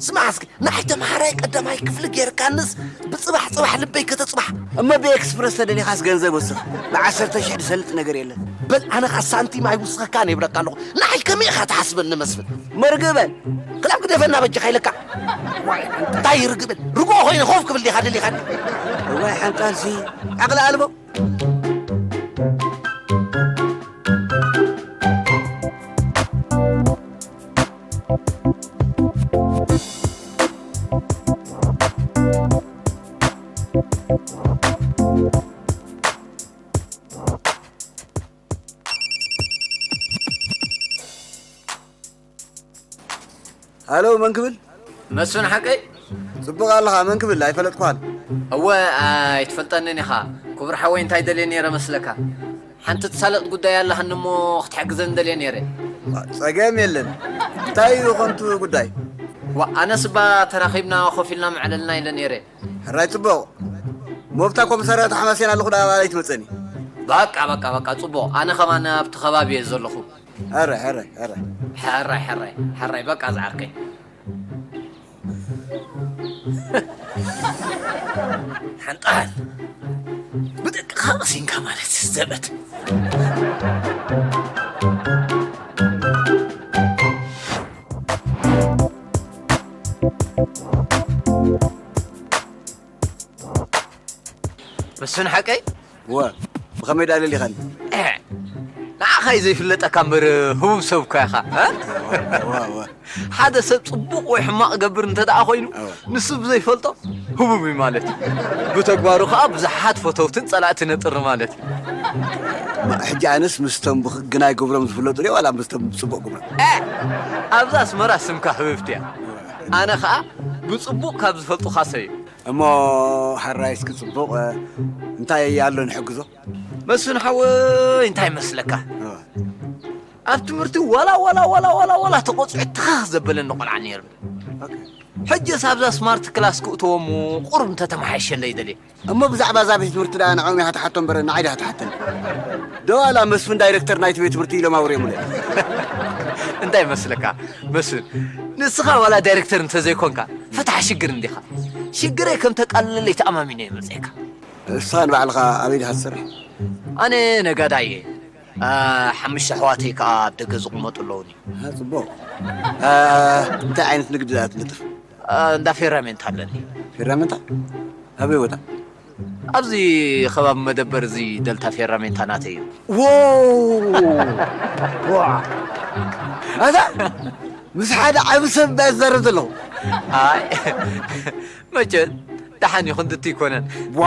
ስማዕ እስኪ፣ ንዓይ ተምሃራይ ቀዳማይ ክፍሊ ጌርካንስ ብጽባሕ ጽባሕ ልበይ ከተጽባሕ። እሞ ብኤክስፕረስ ተደሊኻስ ገንዘብ ወስኽ። ብዓሰርተ ሽሕ ዝሰልጥ ነገር የለን። በል ኣነ ኸኣ ሳንቲም ኣይውስኸካን እየ ይብለካ ኣለኹ። ንዓይ ከመይ ኢኻ ትሓስበኒ መስፍን? እሞ ርግእ በል። ክላብ ግደፈና በጃኻ ኢለካ። ዋይ፣ እንታይ ርግእ በል? ርጉኦ ኮይነ ኮፍ ክብል ዲኻ ደሊኻኒ? እዋይ ሓንጣልሲ፣ ዓቕሊ ኣልቦ። ሃሎ፣ መን ክብል? መስፍን ሓቀይ? ጽቡቕ ኣለኻ፣ መን ክብል? ኣይፈለጥኩኻን። እወ፣ ኣይትፈልጠንን ኢኻ። ክቡር ሓወይ፣ እንታይ ደልየ ነይረ መስለካ? ሓንቲ ትሳለጥ ጉዳይ ኣላሃኒ እሞ ክትሕግዘን ደልየ ነይረ። ጸገም የለን። እንታይ እዩ ከንቱ ጉዳይ? ዋ፣ ኣነስ እባ ተራኺብና ኮፍ ኢልና ምዕለልና ኢለ ነይረ። ሕራይ ጽቡቕ። ሞብታ ኮምሳርያ ተሓማሴና ኣለኹ ደኣ ኣባል ኣይትመጸኒ። በቃ፣ በቃ፣ በቃ፣ ጽቡቕ። ኣነ ከማን ኣብቲ ከባቢ እየ ዘለኹ። ሕራይ፣ ሕራይ፣ ሕራይ። ሕራይ፣ ሕራይ፣ ሕራይ፣ በቃ ዝዓርከይ። ሓንጣል፣ ብደቅኻ ቀሲንካ ማለት ዘበት። መስፍን ሓቀይ? እወ፣ ብኸመይ ደኣ ለሊኻኒ? ኤ፣ ንዓኻ እዩ ዘይፍለጠካ እምበር ህቡብ ሰብ እኳ ኢኻ፣ እ? እወ፣ እወ፣ እወ። ሓደ ሰብ ጽቡቕ ወይ ሕማቕ ገብር እንተ ደኣ ኮይኑ፣ እወ። ንሱ ብዘይፈልጦ ህቡብ እዩ ማለት እዩ። ብተግባሩ ኸኣ ብዙሓት ፈተውትን ጸላእትን የጥሪ ማለት እዩ። እማ፣ ሕጂ ኣነስ ምስቶም ብኽ-፣ ግናይ ግብሮም ዝፍለጡ ድየ ዋላ ምስቶም ጽቡቕ ግብሮም? ኤ፣ ኣብዛ ኣስመራ ስምካ ህብብቲ እያ። ኣነ ኸኣ ብጽቡቕ ካብ ዝፈልጡኻ ሰብ እዩ። እሞ፣ ሕራይ እስኪ ጽቡቕ፣ እንታይ ኣሎ ንሕግዞ? መስፍን ሓወይ፣ እንታይ መስለካ? እወ። ኣብ ትምህርቲ ዋላ፣ ዋላ፣ ዋላ፣ ዋላ፣ ዋላ ተቖጺዑ ትኽኽ ዘበለኒ ቆልዓ ነይሩ። ኦኬ። ሕጅስ ኣብዛ ስማርት ክላስ ክእተዎ እሞ ቁሩብ እንተተመሓየሸለይ ደልየ። እሞ ብዛዕባ እዛ ቤት ትምህርቲ ደኣ ንዕኦም ኢኻ ትሓቶ እምበር ንዓይ ዲኻ ትሓተኒ? ዶ ዋላ መስፍን ዳይሬክተር ናይቲ ቤት ትምህርቲ ኢሎም ኣውርዮምለይ? እንታይ መስለካ መስፍን፣ ንስኻ ዋላ ዳይሬክተር እንተዘይኮንካ ፈታሒ ሽግር እንዲኻ። ሽግረይ ከም ተቃልለለይ ተኣማሚነ እየ መጺኤካ። ንስኻ ንባዕልኻ ኣበይ ዲኻ ትሰርሕ? ኣነ ነጋዳይ እየ። ኣ፣ ሓሙሽተ ኣሕዋተይ ከኣ ኣብ ደገ ዝቕመጡ ኣለዉኒ። ኣ፣ ጽቡቕ። ኣ፣ እንታይ ዓይነት ንግዲ ደኣ ትነጥፍ? ኣ፣ እንዳ ፌራሜንታ ኣለኒ። ፌራሜንታ? ኣበይ ቦታ? ኣብዚ ከባቢ መደበር እዚ ደልታ ፌራሜንታ ናተይ እዩ። ዎ! ዋ! ኣታ ምስ ሓደ ዓቢ ሰብ እባ ዝዛረብ ዘለኹ። ኣይ፣ መቸም ደሓን እዩ፣ ክንድቲ ኣይኮነን። ዋ!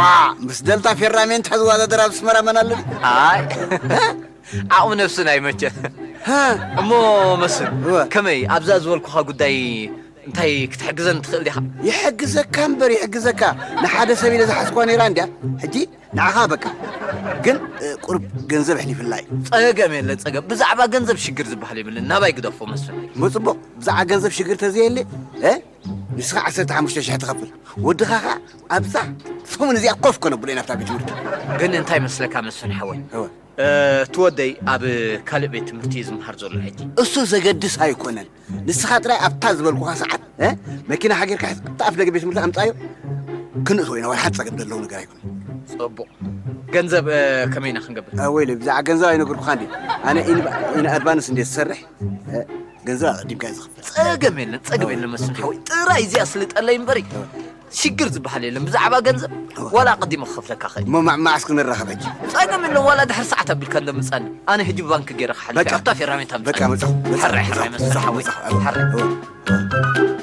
ምስ ደልታ ፌራሜንታ ዝወዳደር ኣብ ኣስመራ መን ኣሎ? ኣይ፣ ዓቕሚ ነብስና እዩ መቸም። እሞ መስል፣ እወ። ከመይ ኣብዛ ዝበልኩኻ ጉዳይ እንታይ ክትሕግዘን ትኽእል ዲኻ? ይሕግዘካ እምበር ይሕግዘካ። ንሓደ ሰብ ኢለ ዝሓዝኳ ነይራ እንድያ። ሕጂ ንዓኻ በቃ። ግን፣ እ፣ ቁሩብ ገንዘብ ኣሕሊፍላ እዩ። ጸገም የለ፣ ጸገም። ብዛዕባ ገንዘብ ሽግር ዝበሃል የብልን። ናባይ ግደፎ መስል። እሞ ጽቡቕ። ብዛዕባ ገንዘብ ሽግር ተዘየለ፣ እ፣ ንስኻ ዓሰርተ ሓሙሽተ ሽሕ ትኸፍል። ወድኻ ኸኣ ኣብዛ ሰሙን እዚኣ ኮፍ ከነብሎ ኢና ኣብታ ቤት ትምህርቲ። ግን እንታይ መስለካ መስፍን ሓወይ? እወ። እ፣ እቲ ወደይ ኣብ ካልእ ቤት ትምህርቲ እዩ ዝምሃር ዘሎ ሕጂ። እሱ ዘገድስ ኣይኮነን። ንስኻ ጥራይ ኣብታ ዝበልኩኻ ሰዓት፣ እ፣ መኪና ሓጊርካ ሒዝ ኣብታ ኣፍ ደገ ቤት ትምህርቲ ኣምጻዮ። ክንእትዎ ኢና፣ ዋላ ሓንቲ ጸገም ዘለዎ ነገር ኣይኮነን። ጽቡቕ። ገንዘብ፣ እ፣ ከመይ ኢና ክንገብር? እ፣ ወይለ፣ ብዛዕባ ገንዘብ ኣይነገርኩኻን ድየ? ኣነ ኢን፣ ኢን ኣድቫንስ እንድየ ዝሰርሕ፣ እ፣ ገንዘብ ኣቐዲምካ እዩ ዝኽፈል። ጸገም የለን፣ ጸገም የለን መስፍን ሓወይ። ጥራይ እዚኣ ስልጠለይ እምበሪ። ሽግር ዝበሃል የለን። ብዛዕባ ገንዘብ ዋላ ኣቐዲመ ክኸፍለካ ኽእል። እሞ ማ-፣ መዓስ ክንራኸብ ሕጂ? ጸገም የለን፣ ዋላ ድሕሪ ሰዓት ኣቢልካ እንዶ ምጻኒ። ኣነ ሕጂ ብባንክ ገይረ ክሓልፍ በቃ። እየ። ኣብታ ፌራሚታ በቃ፣ ምጻኒ። መጻኹ፣ መጻኹ፣ ሕራይ፣ ሕራይ መጻኹ፣ መስፍን መጻኹ፣ ሓወይ። መጻኹ። ሕራይ። እወ።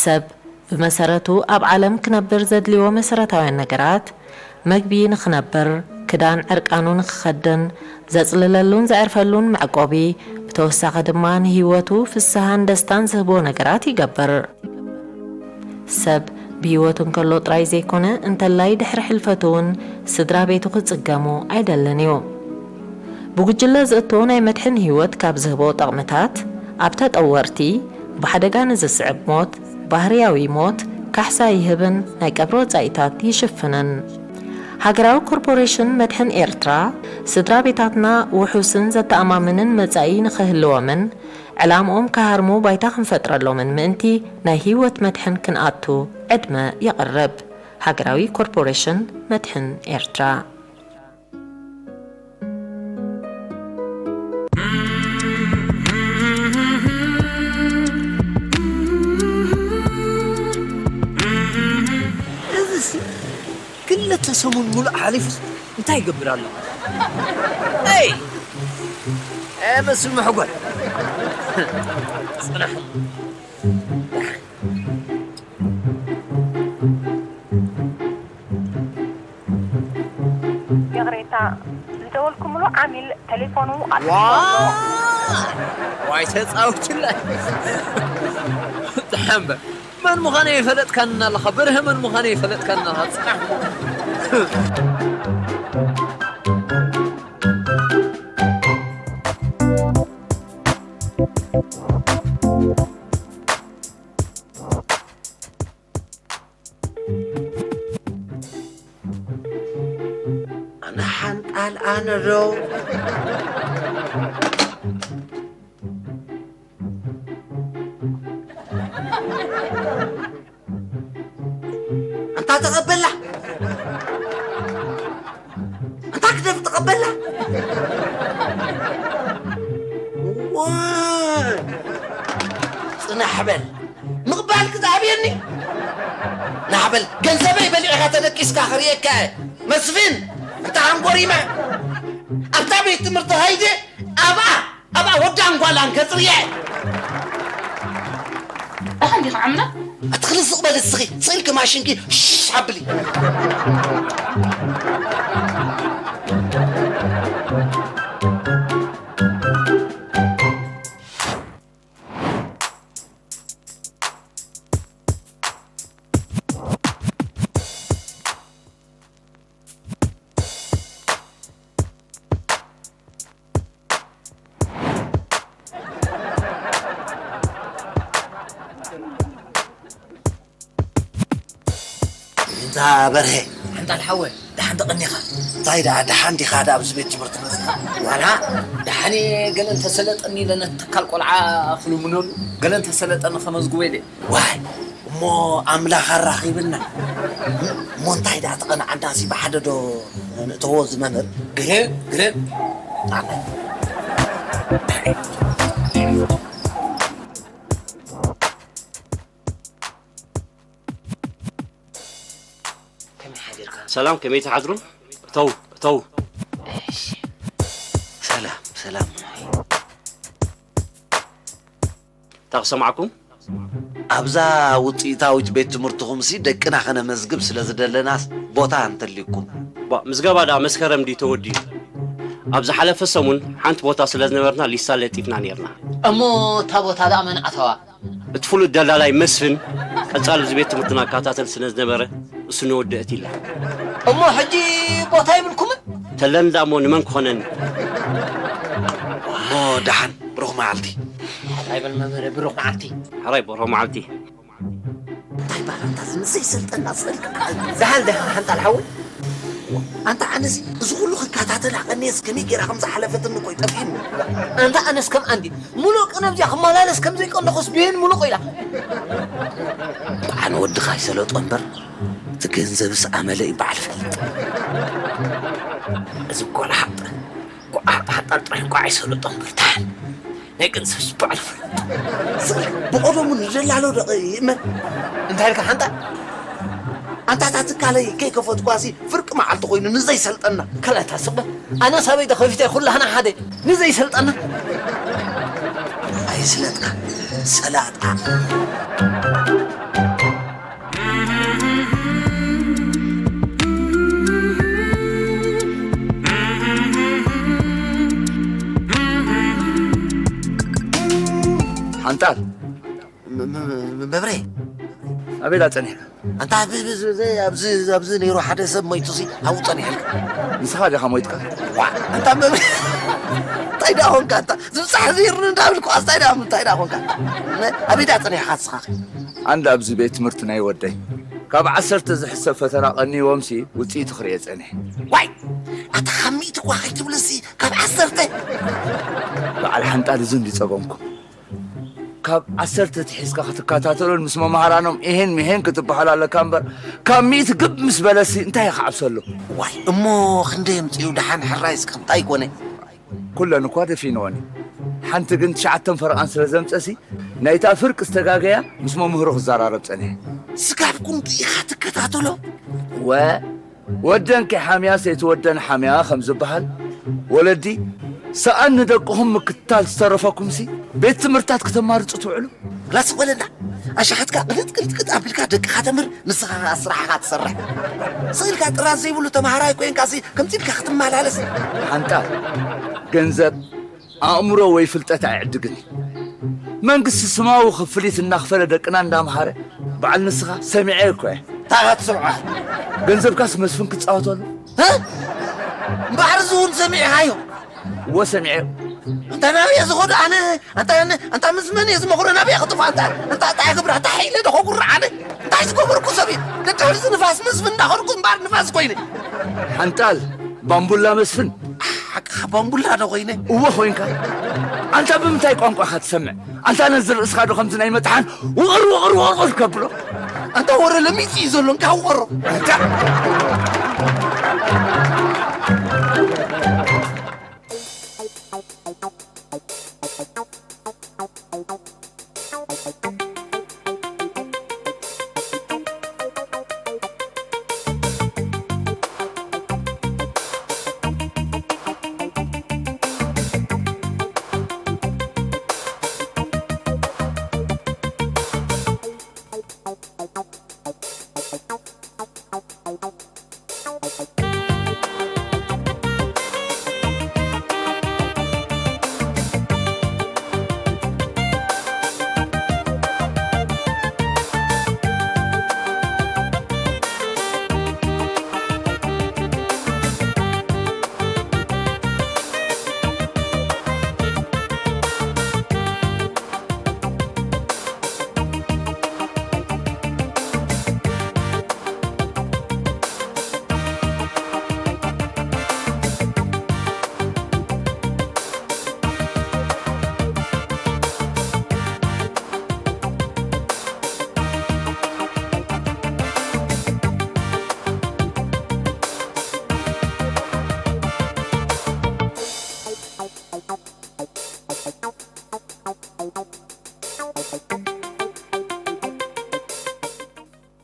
ሰብ ብመሰረቱ ኣብ ዓለም ክነብር ዘድልዮ መሰረታውያን ነገራት፣ መግቢ ንኽነብር፣ ክዳን ዕርቃኑ ንኽኸድን፣ ዘጽልለሉን ዘዕርፈሉን መዕቆቢ፣ ብተወሳኺ ድማ ንህይወቱ ፍስሃን ደስታን ዝህቦ ነገራት ይገብር። ሰብ ብህይወቱ እንከሎ ጥራይ ዘይኮነ፣ እንተላይ ድሕሪ ሕልፈቱ እውን ስድራ ቤቱ ክጽገሙ ኣይደልን እዩ። ብጉጅለ ዝእቶ ናይ መድሕን ህይወት ካብ ዝህቦ ጠቕምታት፣ ኣብ ተጠወርቲ፣ ብሓደጋ ንዝስዕብ ሞት፣ ባህርያዊ ሞት፣ ካሕሳ ይህብን ናይ ቀብሪ ወጻኢታት ይሽፍንን። ሃገራዊ ኮርፖሬሽን መድሕን ኤርትራ፣ ስድራ ቤታትና ውሑስን ዘተኣማምንን መጻኢ ንኽህልዎምን፣ ዕላምኦም ክሃርሙ ባይታ ክንፈጥረሎምን ምእንቲ ናይ ህይወት መድሕን ክንኣቱ ዕድመ የቕርብ። ሃገራዊ ኮርፖሬሽን መድሕን ኤርትራ። እዚሲ ክልተ ሰሙን ሙሉእ ሓሊፉስ እንታይ ይገብር ኣሎ? ኣይ! ኣይ፣ በስመ መሕጎል። ጽናሕ። ይቕሬታ፣ ዝደወልኩምሉ ዓሚል ቴሌፎኑ ኣጥፊኡ ኣሎ። ዋይ ተጻውትላ። ደሓን በል። መን ምዃነ ይፈለጥካኒ ኣለኻ? በርሀ መን ምዃነ ይፈለጥካኒ ኣለኻ? ጽናሕ። ኣነ ሓንጣል ኣነ ዶ? ኣንታ ተቐበላ! ኣንታ ክደፍ ተቐበላ! እዋ! ጽናሕ በል! ምቕባል ክዝኣብየኒ? ናሕ በል፣ ገንዘበይ በሊዕኻ ተደቂስካ ክርእየካ እየ። መስፍን፣ እንተ ሓንጎሪመ፣ ኣብታ ቤት ትምህርቲ ኸይደ፣ ኣብኣ፣ ኣብኣ ወዳን ጓላን ከጽርየ። ደሓን ዲኻ ዓምና? ኣቲ ክልስቕ በል እስኺ፣ ስእልኪ ማሽንኪ ሽሽ ኣብሊ። እንታ በርሄ። ሓንጣል ሓወይ፣ ደሓን ተቐኒኻ? እንታይ ደኣ፣ ደሓን ዲኻ ደኣ ኣብዚ ቤት ትምህርቲ መጺኻ? ዋላ ደሓን እየ፣ ገለ እንተሰለጠኒ ኢለ ነቲ ትካል ቆልዓ ክልምነሉ፣ ገለ እንተሰለጠኒ ከመዝግቦ ኢለ። ዋይ፣ እሞ ኣምላኽ ኣራኺብና። እሞ እንታይ ደኣ ተቐንዓናሲ ብሓደ ዶ ንእተዎ እዚ መምህር? ግርም፣ ግርም። ከመይ ሓዲርካ? ሰላም፣ ከመይ ትሓድሩ? እተው፣ እተው። እሺ። ሰላም፣ ሰላም። እንታይ ክሰማዕኩም? ኣብዛ ውጽኢታዊት ቤት ትምህርትኹምሲ ደቅና ከነመዝግብ ስለ ዝደለናስ፣ ቦታ እንተልዩኩም። ባ፣ ምዝገባ ደኣ መስከረም ድዩ ተወዲኡ? ኣብ ዝሓለፈ ሰሙን ሓንቲ ቦታ ስለ ዝነበርና ሊስታ ለጢፍና ነይርና። እሞ እታ ቦታ ደኣ መን ኣተዋ? እቲ ፍሉጥ ደላላይ መስፍን ቀጻሊ እዚ ቤት ትምህርትና ክከታተል ስለ ዝነበረ እሱ ነወድእ እቲ ኢልና። እሞ ሕጂ ቦታ ይብልኩምን? ተለኒ ደኣ እሞ ንመን ክኾነኒ? እሞ ደሓን ብሩኽ መዓልቲ። ሓራይ በል መምህር ብሩኽ መዓልቲ። ሓራይ ብሩኽ መዓልቲ። እንታይ ባል ኣንታ እዚ ንዘይሰልጠና ስእልካ። ደሓን ደሓን ሓንጣል ሓወይ። ኣንታ ኣነሲ እዚ ኩሉ ክከታተላ ቀንየስ ከመይ ጌራ ከም ዝሓለፈትኒ እኮ ይጠፍእኒ። ኣንታ ኣነስ ከም ኣንዲ ሙሉእ ቀን ኣብዚኣ ክመላለስ ከም ዘይቀለኹስ ብሄን ሙሉቕ ኢላ። ብዓን ወድኻ ይሰለጦ እምበር እቲ ገንዘብስ ኣመለ እዩ በዓል ፈልጥ። እዚ ቆልሓ ጓዕ ሓንጣል ጥራሕ ጓዕ ይሰልጦ እምበር ደሓን ናይ ገንዘብ ዝበዓል ፍረ። ስቕ ብቐደሙ ንደላሎ ደቐ ይእመን። እንታይ ኢልካ ሓንጣል? ኣንታ እታ ትካለይ ከይከፈትኳሲ ፍርቂ መዓልቲ ኮይኑ ንዘይሰልጠና። ካልኣታ ስቕ በል። ኣነ ሳበይ ተኸፊተ ኩላህና ሓደ ንዘይሰልጠና። ኣይስለጥካ ሰላጣ። ሓንጣል። ም- ም- ም- መብሬ። ኣቤላ ጸኒሕካ። ኣንታ ብ- ብ- ብ- ብ- ኣብዚ ኣብዚ ነይሩ ሓደ ሰብ ሞይቱ ሲ ኣብኡ ጸኒሕልካ። ንስኻ ዲኻ ሞይትካ? ዋ፣ ኣንታ መብሬ። እንታይ ደኣ ኾንካ ኣንታ? ዝብጻሕ ዘይርን እንዳብልኩ ኣስታይ ደኣ እንታይ ደኣ ኾንካ? ነ- ኣበይ ደኣ ጸኒሕካ ንስኻ? ኣንዳ ኣብዚ ቤት ትምህርቲ ናይ ወደይ ካብ ዓሰርተ ዝሕሰብ ፈተና ቀንይዎም ሲ ውጽኢቱ ክርእየ ጸኒሐ። ዋይ፣ ኣታ ካብ ሚእቲ እኳ ከይትብልሲ ካብ ዓሰርተ። በዓል ሓንጣል እዚ እንዲ ጸገምኩም። ካብ ዓሰርተ ትሒዝካ ክትከታተሎን ምስ መምሃራኖም ኢሄን ሚሄን ክትበሃል ኣለካ እምበር፣ ካብ ሚእቲ ግብ ምስ በለሲ እንታይ ይኽዓብሰሉ? ዋይ፣ እሞ ክንደይ የምጽኡ ደሓን ሕራይ እስከ እንታይ ኮነ? ኩለን እኳ ደፊንወን እዩ። ሓንቲ ግን ትሽዓተን ፈረቓን ስለ ዘምጸሲ፣ ናይታ ፍርቂ ዝተጋገያ ምስ መምህሩ ክዘራረብ ጸኒሐ። ስጋብ ክንዱ ኢኻ ትከታተሎ? ወ-፣ ወደን ከይሓምያ ሰይትወደን ሓምያ ከም ዝበሃል፣ ወለዲ ሰኣን ንደቅኹም ምክትታል ዝተረፈኩምሲ ቤት ትምህርታት ክተማርጹ ትውዕሉ። ላስ በለና፣ ኣሽሓትካ ቅልጥ ቅልጥ ቅልጥ ኣቢልካ ደቅኻ ተምህር፣ ንስኻ ኸኣ ስራሕኻ ትሰርሕ። ስቕ ኢልካ ጥራዝ ዘይብሉ ተማሃራይ ኮይንካሲ ከምዚ ኢልካ ክትመላለስ። ሓንጣል፣ ገንዘብ፣ ኣእምሮ ወይ ፍልጠት ኣይዕድግን እዩ። መንግስቲ ስማዊ ክፍሊት እናኽፈለ ደቅና እንዳምሃረ፣ በዓል ንስኻ ሰሚዐ እኮ እየ። እንታይ ኢኻ ትሰምዖ? ገንዘብካስ መስፍን ክጻወተሉ? እ? እምበኣር እዚ እውን ሰሚዕኻዮ? እወ ሰሚዐዮ። ኣንታ ናበይ እየ ዝኸዶ ኣነ? ኣንታ ኣነ ኣንታ ምስ መን እየ ዝመኽሮ? ናበይ እየ ክጥፋእ? ኣንታ ኣንታ እንታይ ክብራ? ኣንታ ሓይለ ዶ ከጉርዕ ኣነ? እንታይ ዝገበርኩ ሰብ እየ? ደድሕሪ እዚ ንፋስ መስፍን እንዳኸድኩ እምበኣር ንፋስ ኮይነ። ሓንጣል ባምቡላ መስፍን። ሓቅኻ ባምቡላ ዶ ኮይነ? እወ ኮይንካ። ኣንታ ብምንታይ ቋንቋ ኢኻ ትሰምዕ? ኣንታ ነዚ ርእስኻ ዶ ከምዚ ናይ መጥሓን ውቕር ውቕር ውቕር ከብሎ? ኣንታ ወረ ለሚጽ እዩ ዘሎ እንካ ውቐሮ። ኣንታ